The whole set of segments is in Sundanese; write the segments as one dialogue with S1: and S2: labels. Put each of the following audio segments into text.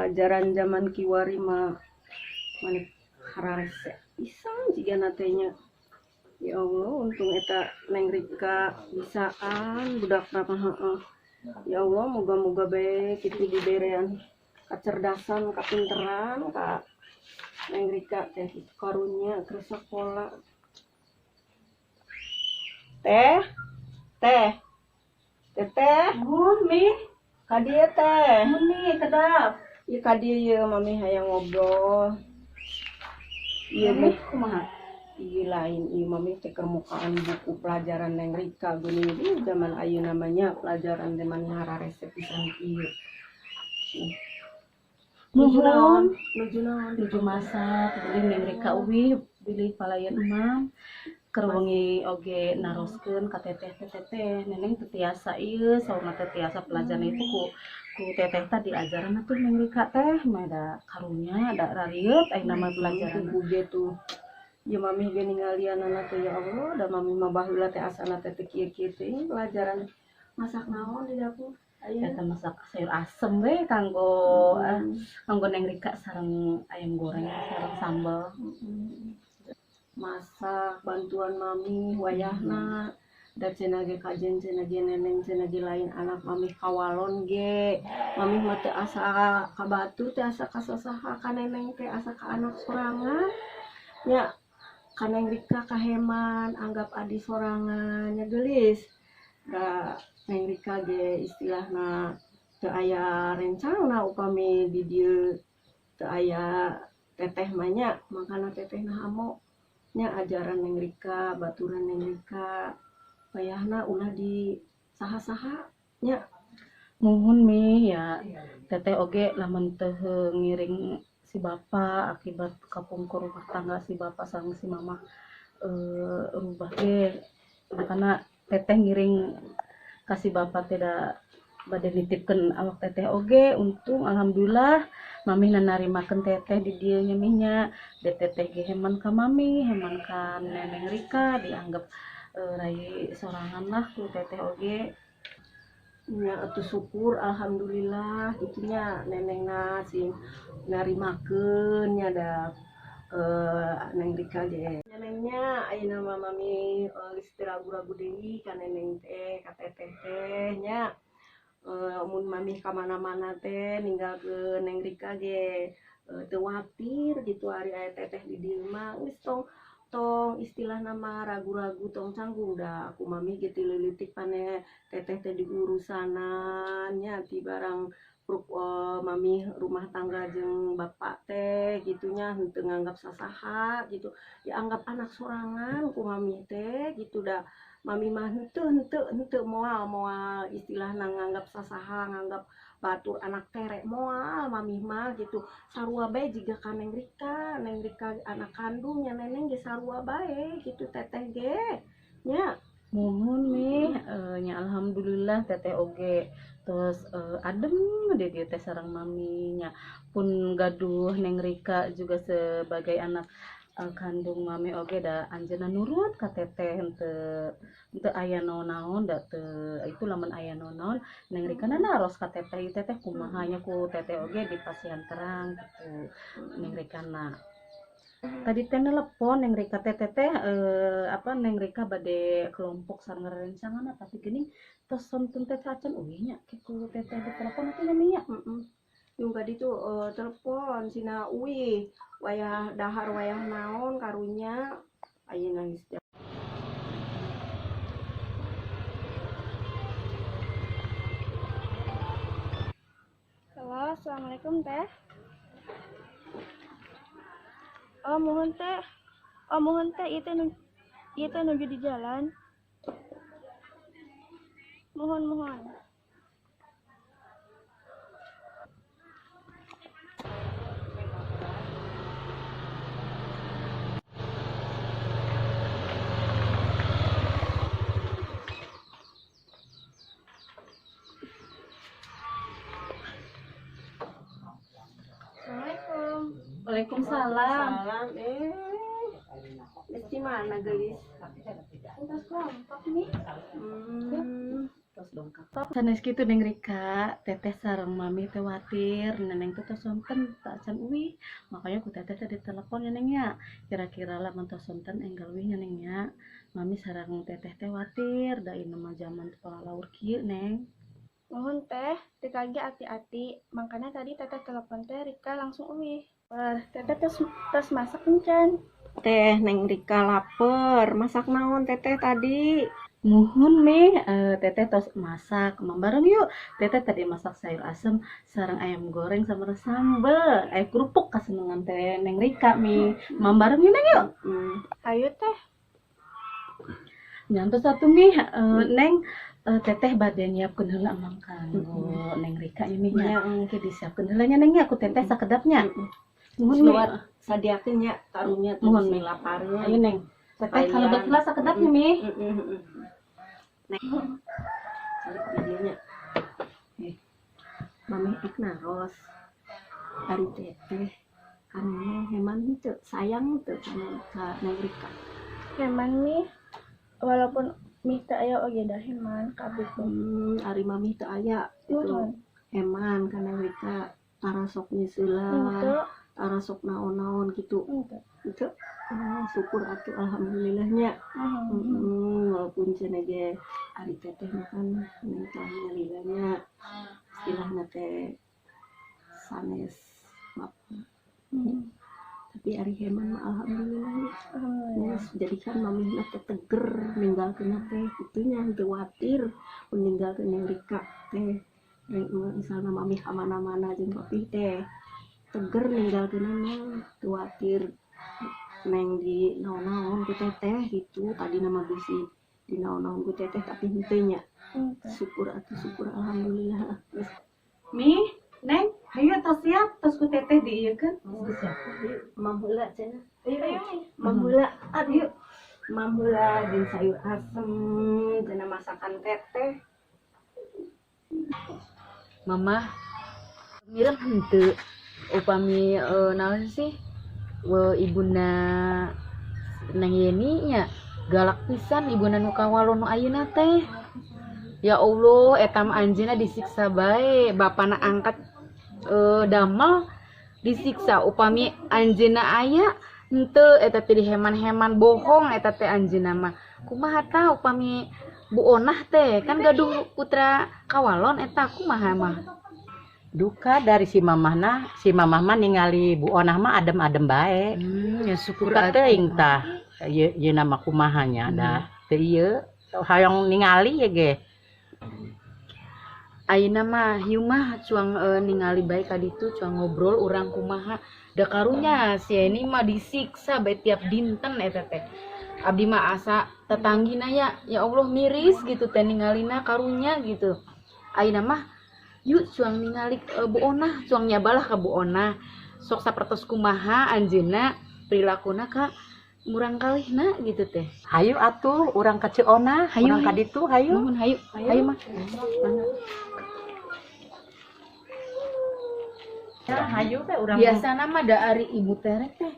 S1: Pelajaran zaman kiwari mah mani hararese pisan jigana teh nya. Ya Allah, untung eta Neng Rika bisaan budakna mah heeh. Ya Allah, moga-moga bae kitu diberean kacerdasan, kapinteran ka Neng Rika teh kitu karunya keur sakola. Teh, teh, teteh,
S2: Nuhun Mi,
S1: ka dieu teh.
S2: Nuhun Mi, kedap.
S1: Ieu ka dieu ieu mami hayang ngobrol. Ieu
S2: Mi
S1: Mi,
S2: kumaha?
S1: Ieu lain ieu mami teh keur mukaan buku pelajaran Neng Rika geuning ieu zaman ayeuna mah nya pelajaran teh mani hararese pisan kieu. Nuju naon?
S2: Nuhun.
S1: Nuju naon?
S2: Nuju masak, bilih Neng Rika uih, bilih palayan emam. Keur wengi oge naroskeun ka teteh teh, teteh neneng teu tiasa ieu saurna teh tiasa pelajaran itu ku teteh teh diajaran atuh Neng Rika teh mah da karunya da rarieut ayeuna mah pelajaran.
S1: Ku ge tuh. Ya mami ge ningalianana teh ya Allah, da mami mah baheula teh asana teh teu kieu-kieu teuing pelajaran. Masak naon di dapur? Ayeuna
S2: eta masak sayur asem we kanggo kanggo Neng Rika sareng ayam goreng sareng sambal.
S1: Masak bantuan mami wayahna da cenah ge kajen cenah ge neneng cenah ge lain anak mami kawalon ge mami mah teu asa ka batur teu asa ka sasaha ka neneng teh asa ka anak sorangan nya ka Neng Rika kaheman anggap adi sorangan nya geulis da Neng Rika ge istilahna teu aya rencana upami di dieu teu aya teteh mah nya makana tetehna hamo nya ajaran Neng Rika baturan Neng Rika wayahna ulah di saha-saha nya.
S2: Nuhun Mi ya teteh oge lamun teu ngiring si bapa akibat kapungkur rumah tangga si bapa sareng si mama rubah ge makana teteh ngiring ka si bapa teh da bade nitipkeun awak teteh oge untung alhamdulillah mami narimakeun teteh di dieu nya Mi nya da teteh ge heman ka mami heman ka Neneng Rika dianggap rai sorangan lah ku teteh oge
S1: nya atuh syukur alhamdulillah kitu nya nenengna sing narimakeun nya da Neng Rika ge nenengnya ayeuna mah mami geus teu ragu-ragu deui ka neneng teh ka teteh teh nya mun mami ka mana-mana teh ninggalkeun Neng Rika ge teu watir gitu ari aya teteh di dieu mah geus tong istilahna mah ragu-ragu tong canggung da aku mami ge ti leutik pane teteh teh diurusanan nya ti barang mami rumah tangga jeung bapak teh gitunya henteu nganggap sasaha gitu dianggap anak sorangan ku mami teh gitu da mami mah henteu moal istilahna nganggap sasaha nganggap batur anak terek moal mami mah gitu sarua bae jiga ka Neng Rika, Neng Rika anak kandungnya neneng ge sarua bae gitu teteh ge nya.
S2: Muhun Mi nya alhamdulillah teteh oge terus adem di dieu teh sareng mami nya pun gaduh Neng Rika juga sebagai anak kandung mami oge da anjeunna nurut ka teteh henteu aya naon-naon da teu itu lamun aya naon-naon Neng Rika na naros ka teteh teteh kumaha nya ku teteh oge dipasihan terang gitu Neng Rika na. Tadi teh nelepon Neng Rika teh teteh apa Neng Rika bade kelompok sareng rerencangan tapi geuning tos sonten teh cacan uih nya ku teteh ditelepon atuh nya Mi nya.
S1: Yung tadi tuh telepon sina uih wayah dahar wayah naon karunya ayeuna geus.
S3: Halo, assalamualaikum teh. Oh mohon teh, oh mohon teh, ieu teh nuju di jalan. Mohon mohon. Assalamualaikum.
S2: Waalaikumsalam.
S1: Salam. Geus di mana geulis?
S2: Entos kelompok nih. Tos dongkap. Sanes kitu, Neng Rika, Teteh sareng Mami teh watir, Neneng teh tos sonten teu acan uih. Makanya ku Teteh teh ditelepon ya, Neng, nya. Kira-kira lamun tos sonten enggal uih nya, Neng, nya. Mami sareng Teteh teh watir, da ieu mah zaman laur kieu, Neng.
S3: Muhun Teh, Rika ge hati-hati. Makanya tadi Teteh telepon teh Rika langsung uih. Wah, Teteh tos tos masak encan?
S1: Teh, Neng Rika lapar. Masak naon Teteh tadi?
S2: Muhun nih, Teteh tos masak. Mambareng yuk. Teteh tadi masak sayur asem sareng ayam goreng sama sambel. Ayam kerupuk kasenengan teh Neng Rika, Mi. Mambareng yuk, Neng, yuk.
S3: Ayo, Teh.
S2: Nya atos atuh, Mi, Neng, Teteh bade nyiapkeun heula emang kanggo Neng Rika ieu, Mi, nya. Engke disiapkeun heula nya, Neng, nya, ku Teteh sakedap nya. Muhun, Mi.
S1: Luar sadiakeun nya karunya tuh.
S2: Muhun,
S1: si
S2: Mi.
S1: Laparnya.
S2: Ayo, Neng. Teteh kalebet heula sakedap nya, Mi.
S1: Neng. Calik videonya. Eh, Mami ek naros. Ari Teteh kan heman henteu, sayang teu ka Neng Rika?
S3: Heman, Mi. Walaupun Mi teu aya oge da heman ka abdi teh.
S1: Ari Mami teu aya itu
S3: Muhun.
S1: Heman ka Neng Rika, tara sok nyeuseuleuh,
S3: Henteu.
S1: Tara sok naon-naon gitu?
S3: Henteu.
S1: Henteu. Oh, syukur atuh, alhamdulillahnya.
S3: Muhun.
S1: Walaupun cenah ge ari Teteh mah kan neng teh nyalilanya istilahna teh sanes bapak. Tapi ari heman mah alhamdulillah ya.
S3: Alhamdulillah.
S1: Yes, jadi kan mamihna teh teger ninggalkeun teh kitu nya, henteu watir meninggalkeun Neng Rika teh. Neng, misalna mami ka mana-mana jeung papih teh teger ninggalkeun mah, teu watir neng di naon-naon ku Teteh gitu. Tadi nama bisi di naon-naon ku Teteh, tapi henteu nya.
S3: Henteu.
S1: Syukur atuh, syukur, alhamdulillah. Geus.
S2: Mi, Neng, hayu tos siap, tos ku Teteh diieukeun. Tos siap.
S1: Mam heula cenah. Ayo,
S3: Ayo, Mi.
S1: Mam heula. Aduh, mam heula jeung sayur asem cenah masakan Teteh.
S4: Mama mireng henteu upami naon sih, ibuna Neng Yeni nya galak pisan, ibuna nu kawalon nu ayeuna teh. Ya Allah, eta mah anjeunna disiksa bae, bapana angkat damel disiksa. Upami anjeunna aya henteu eta teh diheman-heman, bohong eta teh anjeunna mah. Kumaha tah upami Bu Onah teh, kan gaduh putra kawalon eta, kumaha mah?
S5: Duka dari si mamahna, si mamah mah ningali Bu Onah mah adem-adem bae.
S4: Ya syukur
S5: Suka
S4: atuh.
S5: Teuing tah ieu ieu nama kumaha nya da teu ieu hayang ningali ye ge.
S4: Ayeuna mah hieu mah cuang ningali bae ka ditu, cuang ngobrol urang kumaha. Da karunya si Eni mah disiksa bae tiap dinten eta teh. Abdi mah asa tetanggina ya, ya Allah, miris gitu teh ningalina, karunya gitu. Ayeuna mah yuk cuang ningali Bu Onah, cuang nyabalah ka Bu Onah. Sok sapertos kumaha anjeunna perilakuna ka murangkalihna gitu teh.
S5: Hayu atuh urang ka Ceu Onah,
S4: Hayu,
S5: urang ka
S4: hayu.
S5: Ditu hayu.
S4: Nuhun, hayu. Hayu mah.
S5: Ya, hayu teh urang.
S4: Biasana mah da ari ibu terek teh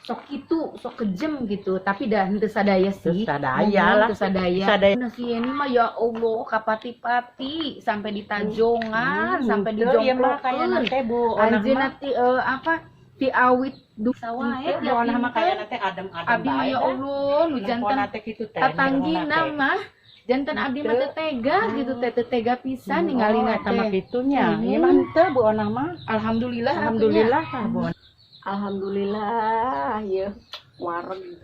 S4: sok itu sok kejem gitu, tapi dah henteu sadaya sih.
S5: Teu sadaya
S4: Muhun,
S5: lah.
S4: Teu sadaya.
S5: Sadaya.
S4: Nah, si Yeni mah ya Allah, kapati-pati sampai ditajongan, sampai
S5: Henteu, ieu mah kayana
S4: dijongklokeun.
S5: teh Bu Onah
S4: Anjeunna
S5: mah.
S4: ti apa ti awit du sawae
S5: Henteu, Bu
S4: tiap
S5: Onah mah
S4: dinten.
S5: Kayana teh adem-adem
S4: Abdi mah
S5: bae
S4: ya
S5: dah.
S4: Allah, nu janten
S5: Nempona teh kitu teh,
S4: tatanggina
S5: nempona teh.
S4: mah janten abdi mah teu tega gitu teh, teu tega pisan ningalina
S5: Oh, eta mah
S4: teh.
S5: kitu nya. Ieu mah henteu Bu Onah mah.
S4: Alhamdulillah atuh nya.
S5: Alhamdulillah tah Bu Onah.
S1: Alhamdulillah ya, wareg.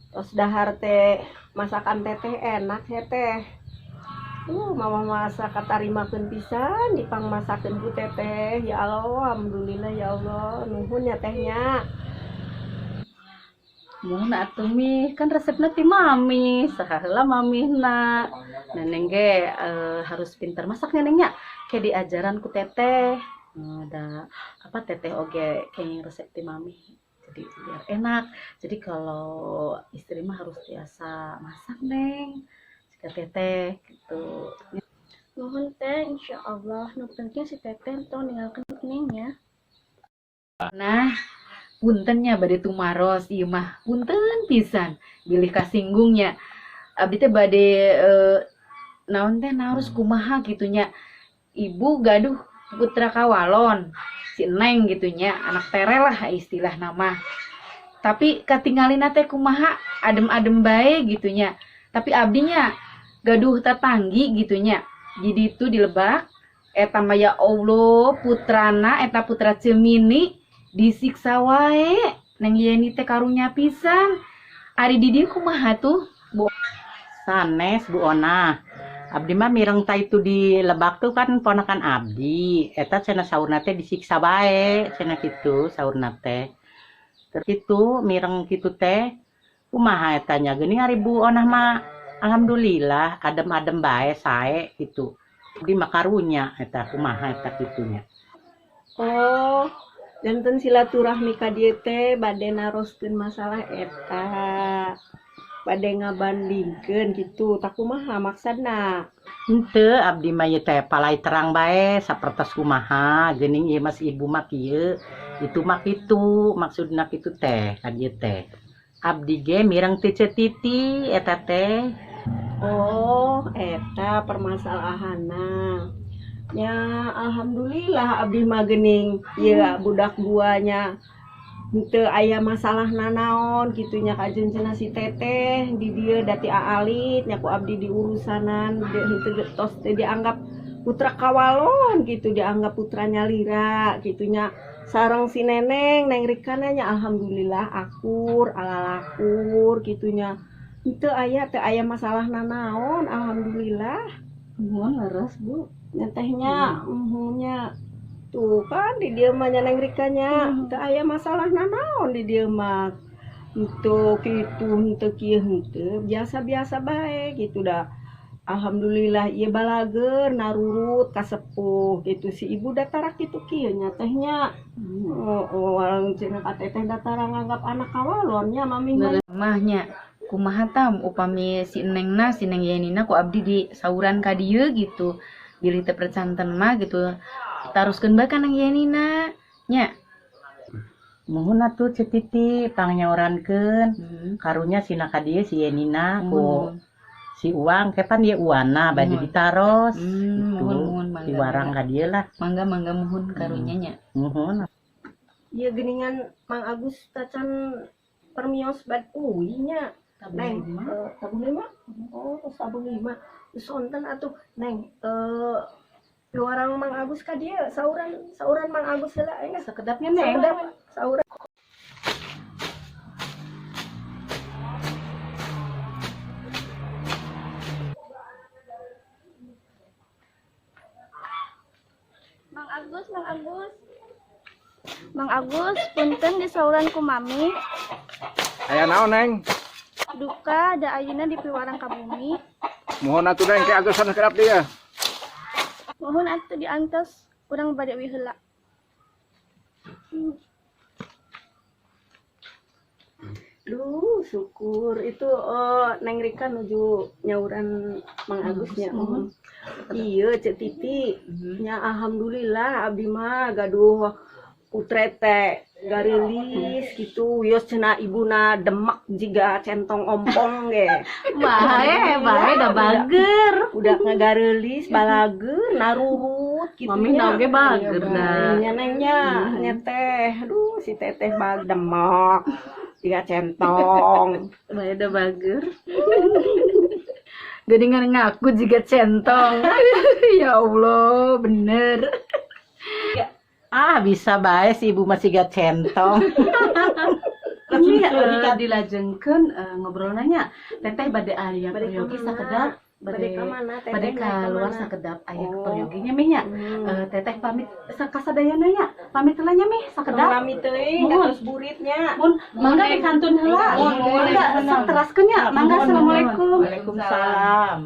S1: Tos dahar teh masakan Teteh enak ya teh. Mama masak katarimakeun pisan dipangmasakeun ku Teteh. Ya Allah, alhamdulillah, ya Allah. Nuhun ya tehnya.
S2: Muhun atuh, Mi, kan resepna ti Mami, saha heula mamihna. Neneng ge harus pintar masak, Neneng nya. Kayak diajaran ku Teteh. Da apa Teteh oge kenging resep ti Mami. Jadi biar enak. Jadi kalau istri mah harus biasa masak, Neng. Jika Teteh gitu.
S3: Nuhun Teh, insya Allah. Nu penting si Teteh tong ninggalkeun Neng ya.
S4: Nah, punten nya bade tumaros ieu mah, punten pisan bilih kasinggungnya. Abdi teh bade Naon teh harus kumaha gitu nya. Ibu gaduh putra kawalon si Neng gitu nya, anak tere lah istilah nama. Tapi katingalina teh kumaha adem-adem bae gitu nya. Tapi abdinya gaduh tatanggi gitu nya. Jadi itu di Lebak eta mah ya Allah putrana eta putra Cemini disiksa wae. Neng Yeni teh karunya pisan. Ari di dieu kumaha tuh? Bu
S5: Sanes Bu Ona. Abdi mah mireng ta itu di Lebak tuh kan ponakan abdi. Eta cenah saurna teh disiksa bae, cenah kitu saurna teh. Terus itu mireng kitu teh kumaha eta nya geuning ari Bu Onah mah alhamdulillah adem-adem bae sae gitu. Abdi mah karunya eta kumaha eta kitunya.
S1: Oh, janten silaturahmi ka dieu teh bade naroskeun masalah eta. Bade ngabandingkeun gitu, tak kumaha maksudna?
S5: Henteu abdi mah ieu teh palai terang bae sapertos kumaha geuning ieu mas ibu mah kieu, itu mah kitu maksudna kitu teh ka dieu teh. Abdi ge mireng ti Ceu Titi eta teh.
S1: Oh, eta permasalahanna. Ya alhamdulillah abdi mah geuning ieu budak duanya henteu aya masalah nanaon kitunya kajen cenah si teteh di dieu dati aalit nya ku abdi diurusanan henteu tos teh dianggap putra kawalon gitu, dianggap putranya lira gitunya. Sareng si neneng Neng Rikana nya alhamdulillah akur alalakur gitunya. Henteu aya teu aya masalah nanaon alhamdulillah.
S2: Nuhun leres Bu.
S1: Nya tehnya nya tuh kan di dieu mah nya Neng Rikanya teu aya masalah nanaon di dieu mah. Henteu kitu henteu kieu henteu biasa-biasa bae gitu dah. Alhamdulillah ieu balager narurut ka sepuh gitu si ibu datara kitu kieu nya teh nya. Oh, oh cenah ka teteh datara nganggap anak kawalon nya mami mah.
S4: Mah nya kumaha tam upami si Nengna si Neng Yenina ku abdi di sauran ka dieu gitu. Bilih teu percanten mah gitu. Taruskeun bae ka Neng Yenina nya.
S5: Muhun atuh Ceu Titi pangnyaorankeun. Karunya sina ka dieu si Yenina ku si Uang kapan dia uana bade ditaros gitu.
S4: Muhun,
S5: si warang ka dieu lah.
S4: Mangga mangga muhun karunya nya.
S5: Muhun.
S1: Ieu geuningan Mang Agus tacan permios bad uih nya. Neng, tabung 5. Oh, tabung 5. Sonten atuh Neng, warang Mang Agus ka dieu sauran sauran Mang Agus heula enggeus
S2: sakedapnya Neng.
S1: Sakedap sauran.
S3: Mang Agus, Mang Agus. Mang Agus, punten di sauran ku mami.
S6: Aya naon, Neng?
S3: Duka da ayeuna di piwarang ka bumi.
S6: Mohon atuh Neng ke antosan sakedap dieu.
S3: Mohon atuh diantos, urang bade uih heula.
S1: Duh, syukur itu Neng Rika nuju nyauran Mang Agusnya. Iya, Ceu Titi. Nya alhamdulillah abdi mah gaduh putre teh gareulis gitu. Wios cenah ibuna demek jiga centong ompong ge.
S2: Bae, bae da bager.
S1: Udah ngagareulis balager narurut gitu.
S2: Mami na oge bager da.
S1: Nya Neng nya, nya teh. Aduh, si teteh bag demek. Tiga centong.
S2: Bae da bager. Geuningan ngaku jiga centong. Ya Allah, bener.
S5: Ah, bisa bae si ibu masih gak centong.
S2: Ini dilajengkeun ngobrol nanya. Teteh bade aya peryogi sakedap,
S1: bade ka mana teteh?
S2: Bade ka luar sakedap aya peryoginya meh nya. Teteh pamit kasadayana nya. Pamit heula nya meh sakedap.
S1: Lami teuing harus buritnya.
S2: Mun mangga di kantun heula. Mangga sok teraskeun nya. Mangga assalamualaikum.
S5: Waalaikumsalam.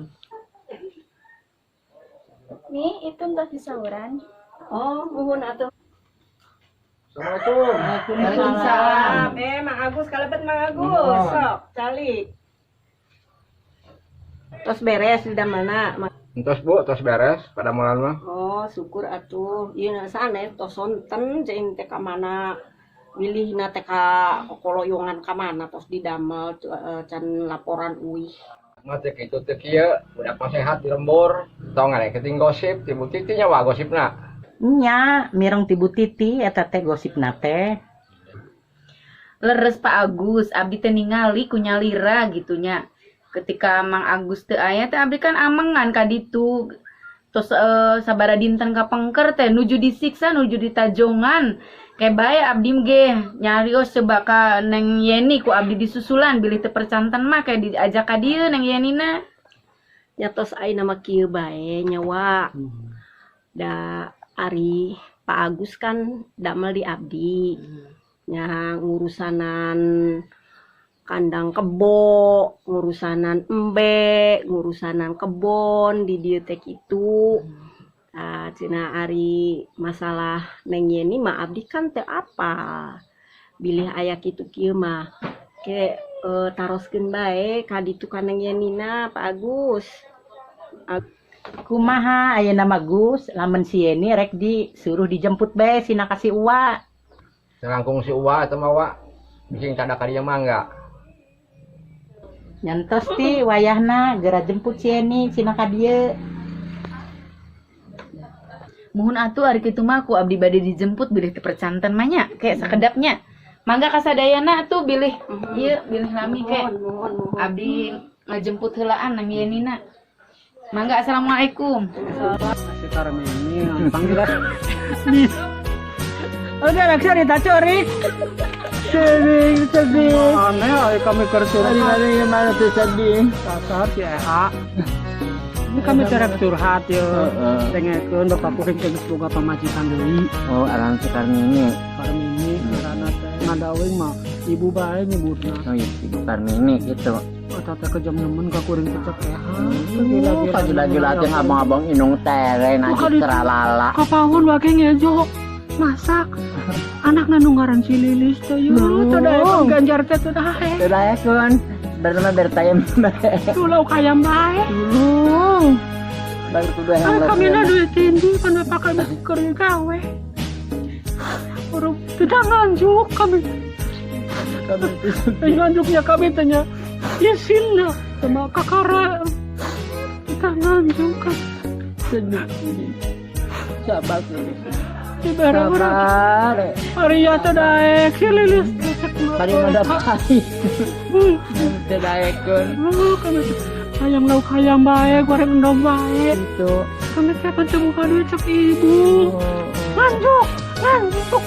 S3: Nih, itu entos disauran.
S1: Oh, muhun atuh.
S6: Assalamualaikum.
S1: Waalaikumsalam. Mang Agus kalebet Mang Agus. Sok, calik. Tos beres di mana?
S6: Entos Bu, tos beres pada mulan mah.
S1: Oh, syukur atuh. Ieu na sanes tos sonten cein teh ka mana? Milihna teh ka kokoloyongan ka mana tos didamel can laporan uih.
S6: Mah teu kitu teu kieu, budak mah sehat di lembur. Tong ngarek keting gosip, ti Bu Titi nya wa gosipna.
S5: Nya, mireng ti Bu Titi eta teh gosipna teh.
S2: Leres, Pak Agus, abdi teh ningali ku nyalira gitu nya. Ketika Mang Agus teu aya teh abdi kan amengan ka ditu. Terus sabara dinten kapengker teh nuju disiksa, nuju ditajongan. Kayak bae abdi ge nyarios coba ka Neng Yeni, ku abdi disusulan bilih teu percanten mah kayak diajak ka dieu Neng Yenina.
S1: Nya tos ayeuna mah kieu bae nya, Wa. Da ari Pak Agus kan damel di abdi. Nya ngurusanan kandang kebo, ngurusanan embe, ngurusanan kebon di dieu teh kitu. Tah, cenah ari masalah Neng Yeni mah abdi kan teu apal. Bilih aya kitu kieu mah ke taroskeun bae ka ditu ka Neng Yenina, Pak Agus.
S5: Kumaha ayeuna mah, Gus, lamun si Yeni rek disuruh dijemput bae sina ka si Uwa.
S6: Langkung si Uwa eta mah, Wa. Bising cada ka dieu mah enggak.
S5: Nya entos ti wayahna geura jemput si Yeni sina ka dieu.
S2: Muhun atuh ari kitu mah ku abdi bade dijemput bilih teu percanten mah nya, kayak sakedapnya. Mangga kasadayana atuh bilih ieu bilih lami kek.
S1: Muhun, muhun, muhun.
S2: Abdi ngajemput heulaan Neng Yenina. Mangga, assalamualaikum.
S7: Si Karmini panggilan. Udah lah, cerita curi. Sedih, sedih. Aneh, ayo kami curhat.
S8: Gimana gimana tuh sedih?
S7: Kasar si Eha. Ini kami cerek curhat ya. Dengekeun bapak kuring teh geus boga pamajikan deui.
S8: Oh, aran si Karmini.
S7: Karmini ngaranna teh ngadawing mah ibu bae nyebutna.
S8: Oh iya, Ibu Karmini gitu.
S7: Eta teh kejam nemen ka kuring teh cek Eha.
S8: Pagila-gila teh abang-abang inung tere
S7: Bukan
S8: nasi
S7: itu.
S8: Teralala.
S7: Kapahun wake ngejo masak. Anakna nu ngaran si Lilis teh yeuh teu daek ganjar teh teu daek.
S8: Sudah ya kun. Bertemu bertayam.
S7: Tuh lauk ayam bae.
S8: Dulu. Baru kudu yang
S7: Ah, kami na duit tinggi kan bapak kami keur gawe. Orang tidak nganjuk kami. Eh, nganjuknya kami tanya isin lah sama kakara. Kita nganjuk kan.
S8: Sedih. Sabar.
S7: Di barang orang.
S8: Sabar.
S7: Hari ya teh daek si Lilis.
S8: Tadi mah dapat. Teu daekeun.
S7: Oh, kami ayam lauk ayam bae, goreng endog bae.
S8: Itu.
S7: Kami kapan temu duit cek ibu. Nganjuk, nganjuk.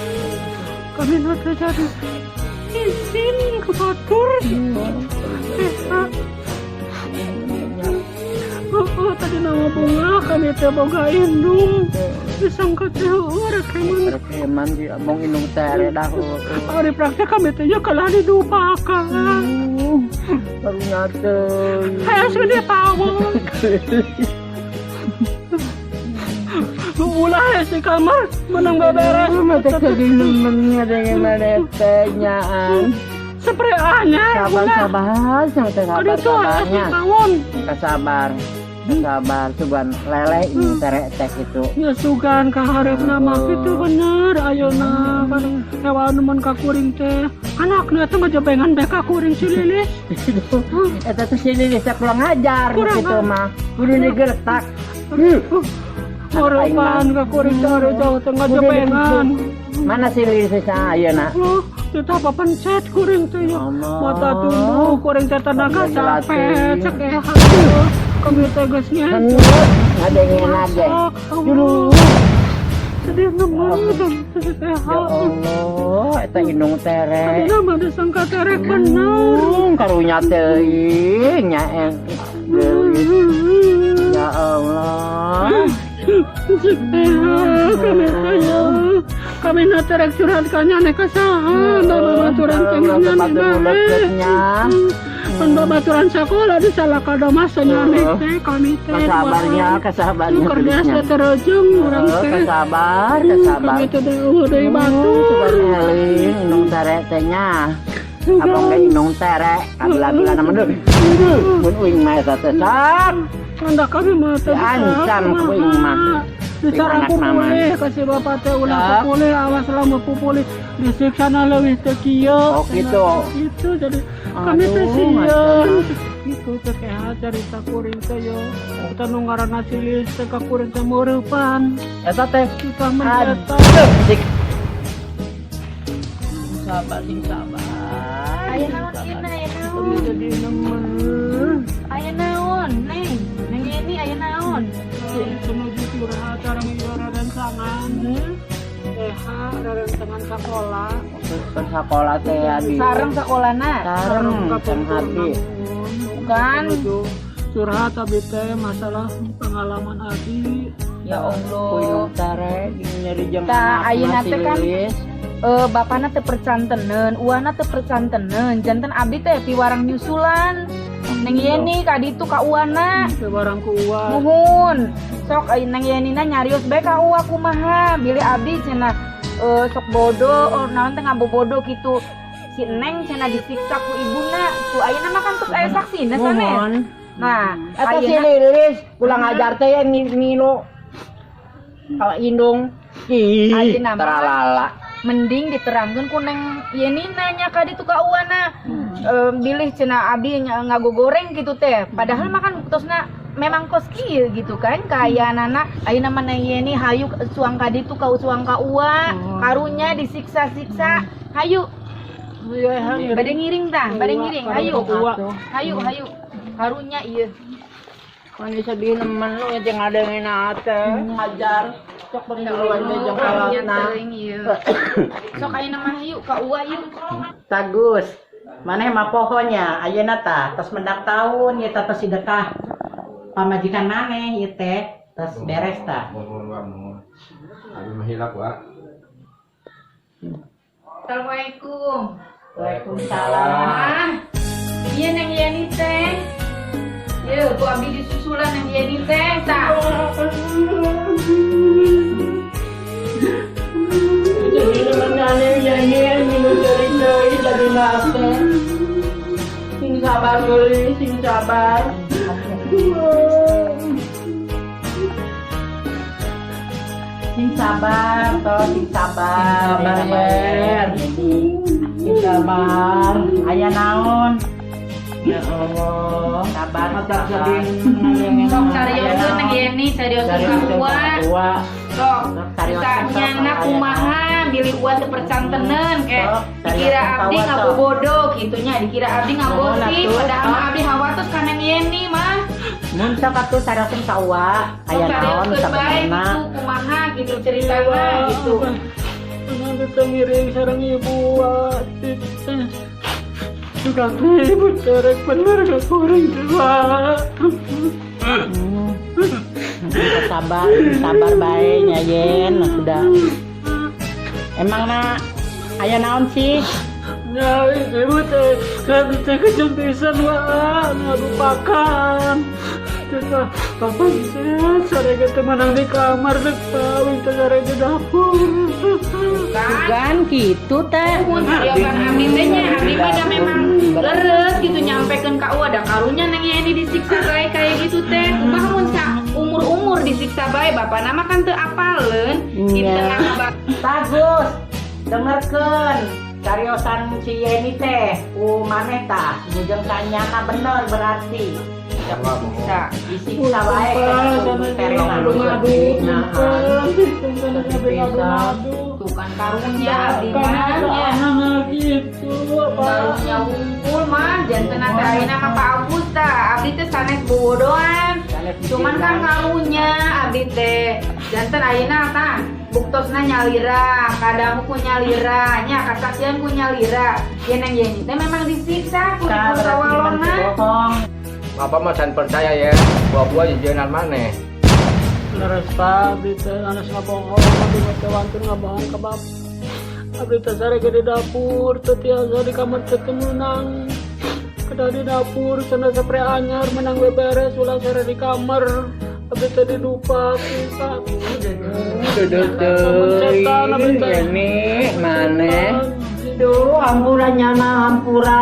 S7: Kami nak jadi izin ke batur. Eh, oh, tadi nama bunga kami teh boga indung. Disangka teh oh, rekaman.
S8: Rekeman di abang inung tere dah.
S7: Hari praktek kami teh ya kalah didupakan.
S8: Baru nyate.
S7: Saya sudah pawon. Ulah si kamar menang beberes.
S8: Mata sedih nemen dengan mana nyaan.
S7: Spray anyar.
S8: Sabar
S7: Ulah.
S8: Sabar, sang teh sabar
S7: Aduh tuh
S8: sabarnya.
S7: pawon.
S8: Kasabar. Sabar sugan lele ini tere teh itu.
S7: Ya sugan kaharepna mah kitu bener ayeuna kan hewan nemen ka kuring teh. Anakna teh ngajebengan bae ka kuring si Lilis.
S8: Eta tuh si Lilis teh kurang ajar
S7: Kurang
S8: gitu mah. Kudu digertak.
S7: Harapan ka kuring teh ari jauh teh ngajebengan.
S8: Mana si Lilis ayeuna?
S7: Oh, tetap pencet kuring teh ya.
S8: Allah.
S7: Mata tumbuh kuring teh tenaga capek cek eha. Kami teh geus ngejo.
S8: Ngadengeun ge.
S7: Dulu. Sedih nemen teh
S8: Ya Allah, eta indung tere.
S7: Tadi mah disangka terek bener.
S8: Karunya teuing nya geulis. Ya Allah.
S7: Kami kaya kami na terek curhat ka nyane ka saha babaturan teh nyane
S8: Leketnya.
S7: Pan babaturan sekolah di salah kada masa nyane teh kami teh
S8: Kasabarnya, kasabarnya.
S7: Nu kerja terojong urang teh.
S8: Kasabar, kasabar.
S7: Kami teh eueuh deui batur.
S8: Sugan eling indung tere teh nya. Abang ge indung tere, kabila-bila nama deui. Mun uing mah eta teh sok.
S7: Anda kami mah teh
S8: Diancam ku uing mah.
S7: Bicara
S8: Anak mama.
S7: pupulih kasih bapak teh ulah
S8: Ya.
S7: pupulih awas lamun pupulih disiksa na leuwih teh kieu.
S8: Oh, gitu.
S7: Gitu jadi kami teh
S8: Aduh,
S7: sieun. Itu teh keha carita kuring teh yo. Eta nu ngaranna si Lilis teh ka kuring teh meureupan.
S8: Eta teh
S7: Kita mencetak.
S8: Aduh, sik. Sabar, sing sabar.
S4: Aya naon ieu na, aya naon?
S7: Jadi nemen.
S4: Aya naon, Neng? Neng Yeni aya naon?
S7: Menuju curhat sareng ieu rerencangan. TH rerencangan sekolah.
S8: Kan sekolah teh ya di.
S4: Sareng sakolana.
S8: Sareng sareng hati.
S4: Bukan.
S7: Menuju curhat abi teh masalah pengalaman abi.
S4: Ya Allah.
S8: Ku indung tere nyeri jeung
S4: Tah, ayeuna
S8: anakna si
S4: teh kan
S8: Lilis.
S4: Bapana teu percanteneun, uana teu percanteneun, janten abdi teh piwarang nyusulan. Neng Yeni ka ditu ka uana.
S7: Sebarang ku uwa.
S4: Muhun. Sok Neng Yenina nyarios bae ka uwa kumaha, bilih abdi cenah sok bodoh, oh, naon teh ngabobodo kitu. Si Neng cenah disiksa ku ibuna. Tuh ayeuna mah kan tos aya saksina sanes.
S8: Muhun.
S4: Nah,
S8: Eta si
S4: ayeuna
S8: Lilis kurang ajar teh ya ngilu. Kalau indung ih
S4: Ayeuna mah
S8: teralala.
S4: Mending diterangkeun ku Neng Yenina nya ka ditu ka uwana. Bilih cenah abdi ngagogoreng gitu teh. Padahal mah kan buktosna memang kos kieu gitu kan kaayaanana. Ayeuna mah Neng Yeni hayu suang ka ditu ka suang ka uwa, karunya disiksa-siksa. Hayu. Bade ngiring tah, bade ngiring. Hayu. Hayu, hayu. Karunya ieu.
S8: Kan sedih nemen lu yang ngadengin teh ngajar. Sok penggiluan teh jeung
S4: Karunya
S8: alatna.
S4: Teuing ieu. Sok ayeuna mah hayu ka uwa yeuh.
S5: Tagus. Maneh mah pohonya ayeuna tah tos mendak tahun ieu teh tos sedekah pamajikan maneh ieu teh tos beres tah.
S6: Mohon wa mohon. Abi mah hilap wa.
S4: Assalamualaikum.
S5: Waalaikumsalam.
S4: Ah, iya Neng Yeni teh. Ye, ku abdi disusulan Neng Yeni teh, tah.
S8: Jadi nemen aneh nyanyi ngilu sering deui jadi nate. Sing sabar geulis, sing sabar.
S5: Sing sabar toh, sing sabar.
S8: Sing sabar, Yer. Sing sabar.
S5: Aya naon?
S8: Ya Allah.
S5: Sabar.
S8: Mata
S5: Sabar.
S8: sedih ngadengin.
S4: Sok carioseun Neng Yeni, carioseun ka uwa.
S8: Uwa.
S4: Sok,
S5: Sok carioseun, sok,
S4: nyana
S5: aya
S4: kumaha bilih uwa teu percanteneun kayak
S5: Sok,
S4: dikira
S5: carioseun
S4: abdi
S5: ka uwa, sok.
S4: ngabobodo gitunya, dikira abdi ngagosip,
S5: Nuhun atuh,
S4: padahal mah
S5: sok.
S4: abdi hawatos ka Neng Yeni mah.
S5: Mun sok atuh carioseun ka uwa,
S4: Sok
S5: aya naon
S4: carioseun bae
S5: sabenerna.
S4: gitu kumaha gitu ceritana gitu.
S7: Nanti teh ngiring sareng ibu wa teh. Suka teh ibu terek bener ka kuring teh wa.
S5: Sabar, sabar bae nya Yen, sudah. Emang na aya naon sih?
S7: Ya, ibu teh kan teh kejam pisan wa ngarupakan. Teh papa teh sare teh menang di kamar teh kawin teh sare di dapur.
S5: Bukan gitu teh.
S4: Mun cariosan abdi teh nya, abdi mah da memang leres gitu nyampekeun ka uwa da karunya Neng Yeni disiksa bae kayak gitu teh. Kumaha mun sa umur-umur disiksa bae bapana mah kan teu apaleun.
S5: Iya.
S4: Kinten
S5: Bagus. Dengerkeun cariosan si Yeni teh ku maneh tah jeung kanyana bener berarti.
S6: Wa mohon.
S4: Bisa.
S5: Disiksa wae kana tere
S7: Ngadu-ngadu.
S4: Tuh kan karunya abdi mah nya.
S7: Gitu apa.
S4: Karunya wungkul mah janten teh ayeuna mah Pak Agus tah. Abdi teh sanes bobodoan. Cuman kan karunya abdi teh janten ayeuna tah buktosna nyalira, kadamu ku nyalira, nya kasaksian ku nyalira. Yen Neng Yeni teh memang disiksa ku ibu sawalona.
S5: Bohong.
S6: Bapak mah can percaya ya, buah-buah jejeunan maneh.
S7: Leres Pak, abdi teh anas ngabohong, abdi mah teh wantun ngabohong ka bap. Abdi teh sare ge di dapur, teu tiasa di kamar teh teu meunang. Kedah di dapur, cenah sapre anyar menang beberes ulah sare di kamar. Abdi teh didupa pisan.
S8: Duduh
S7: Setan, abdi teh.
S8: Yeni maneh. Duh, hampura nyana hampura.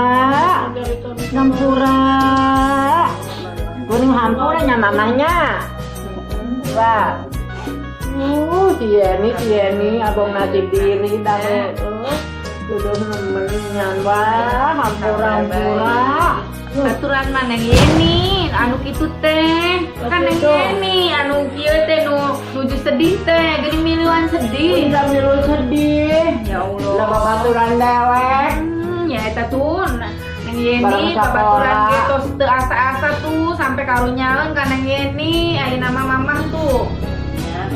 S8: Hampura. Kuring hampura nya mamahnya. Wah. Si Yeni, si Yeni, abang nasib diri dah. Duduh nemen nyan wah, hampura hampura.
S4: Aturan mah Neng Yeni anu kitu teh. Kan Neng Yeni anu kieu teh nu nuju sedih teh, geuning miluan sedih.
S8: Udah milu sedih.
S4: Ya Allah.
S8: Lah, babaturan dewek.
S4: Ya eta tuh Neng Yeni
S8: Barang
S4: babaturan
S8: sakola.
S4: ge tos teu asa-asa tuh sampai karunyaeun ka Neng Yeni, ayeuna mah mamah tuh.
S5: Ya.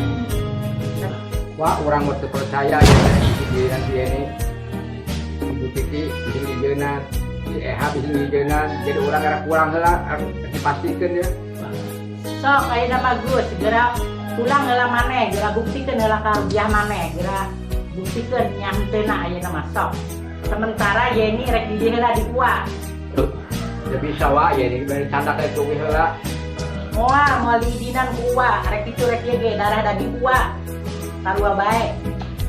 S6: Wah, urang mah teu percaya ya teh si si ini. Ibu Titi bisa ngijeunan, si Eha bisa ngijeunan, jadi urang era kurang heula dipastikeun ya.
S5: Sok ayeuna mah geus segera pulang heula maneh, geura buktikeun heula ka biah maneh, geura buktikeun nya henteuna ayeuna mah sok. Sementara Yeni rek di dieu heula di gua.
S6: Ya bisa wa ya ini bari candak teh tuh heula.
S5: Moal moal diidinan ku uwa, rek kitu rek ieu ge darah daging uwa. Sarua bae.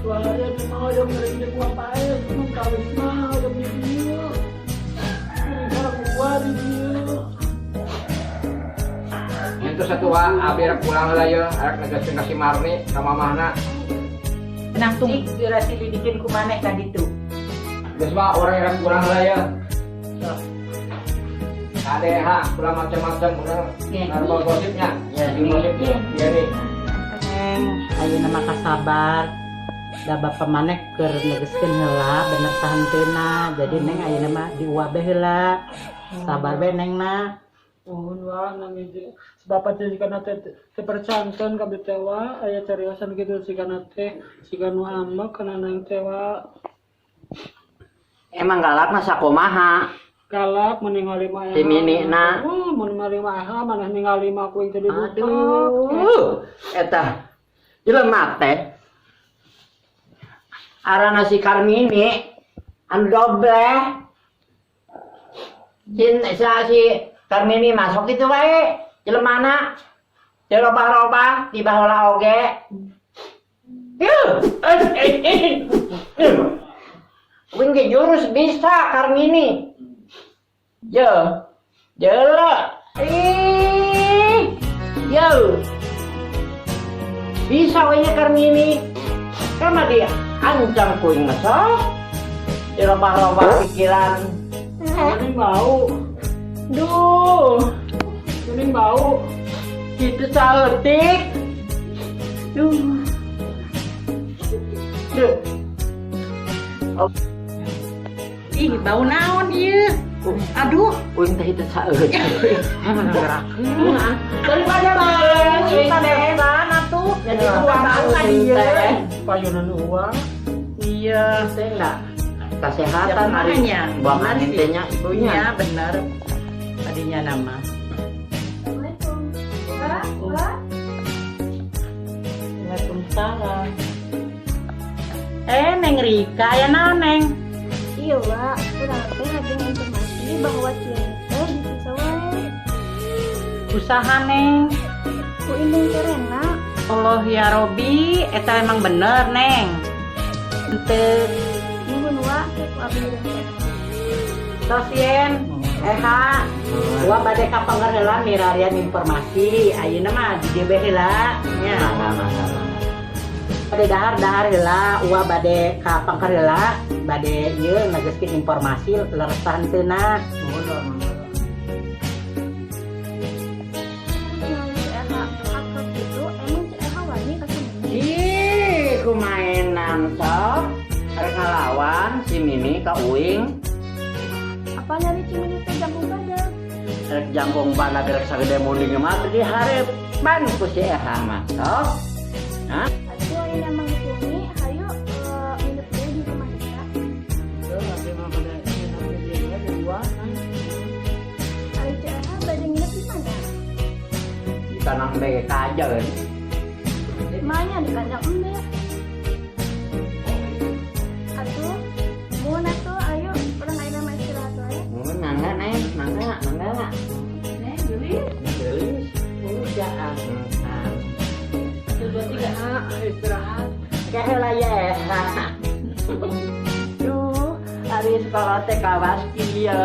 S7: Wah, ya memang hoyong ngeureun gua paeh, mun kawis mah hoyong di dieu. Ini sareng gua di dieu.
S6: Itu satu wa abi rek pulang heula ye, rek negaskeun ka si Marni ka mamahna.
S5: Tenang cik, geura silidikin ku maneh ka ditu.
S6: Geus wa urang rek pulang heula ye.
S5: Sok.
S6: Kade ha, pulang macam-macam urang.
S5: Ya.
S6: Narba gosipnya.
S8: Ya,
S6: Di gosipnya. Iya nih.
S5: Neng, ayeuna mah kasabar. Da bapa maneh keur negeskeun heula bener sahenteuna. Jadi Neng ayeuna mah di uwa be heula. Sabar be Neng na.
S7: Mohon wa nang hiji. Bapak teh sigana teh teu percanten ka teh wa, aya cariosan kitu sigana teh, siga nu ambek kana nang teh wa.
S8: Emang galak mah sakumaha?
S7: Galak mun ningali mah.
S8: Si Mini na.
S7: Oh, mun ningali mah Eha maneh ningali mah kuing teh dibuka.
S8: Aduh, eta jelema teh. Arana si Karmini anu dobleh. Cin sa si Karmini masuk itu wae jelemana. Teu robah-robah di baheula oge. Yuh, eh, eh, eh. Uing ge jurus bisa Karmini. Yo, jela. Ih, yo. Bisa we nya Karmini. Kan mah dia ancam kuing mah sok. Dirobah-robah pikiran.
S7: Mending bau,
S8: Duh,
S7: mending bau.
S8: Gitu saeutik. Duh. Duh.
S5: Ih, bau naon ieu? Aduh,
S8: Uing teh itu saeutik.
S5: Daripada bau, sanesan atuh.
S8: Jadi
S5: uang bau ka dieu.
S8: Teh.
S7: Payunan uang.
S5: Iya.
S8: Teh enggak kesehatan
S5: Ya, makanya.
S8: buang
S5: Benar
S8: angin
S5: sih.
S8: teh nya ibunya.
S5: Iya, bener. Tadinya nama.
S3: Assalamualaikum. Wah, wah.
S5: Waalaikumsalam. Eh, Neng Rika, ya naon, Neng?
S3: Iya, Wak. Urang teh lagi informasi bahwa Cian teh disiksa wae.
S5: Usaha, Neng.
S3: Ku indung Terena.
S5: Allah ya Robi, eta emang bener, Neng. Henteu.
S3: Nuhun, Wak, ku abdi teh.
S5: Tos yen, Eha, gua bade ka pengker heula mirarian informasi. Ayeuna mah di dieu bae heula nya.
S8: Mangga, mangga, mangga.
S5: Bade dahar-dahar heula, uwa bade ka pengker heula, bade ieu negeskeun informasi leres henteuna.
S7: Nuhun wa, mangga.
S3: Ningali si Eha akrab gitu, emang si Eha wani ka si Mimi?
S8: Ih, kumainan sok. Rek ngalawan si Mimi ka uing.
S3: Apa nyari si Mimi teh jangkung badag?
S8: Rek jangkung badag rek sagede munding mah teu diharepan ku si Eha mah sok. Hah?
S3: Atuh ayeuna mah geus wengi, hayu nginep deui di rumah kita.
S7: Teu abdi mah bade nginep di dieu we di uwa.
S3: Ari si Eha bade nginep di mana?
S8: Di kandang BGK aja kan.
S3: Maenya di kandang embe. Atuh, mun atuh ayo urang ayeuna mah istirahat wae.
S8: Mun mangga Neng, mangga, mangga.
S2: Neng, geulis.
S8: Geulis.
S5: Udah ah.
S8: Nah,
S2: 1, 2, 3.
S7: Ah, istirahat.
S5: Kaheula ya Eha.
S8: Duh, ari sekolah teh kawas kieu.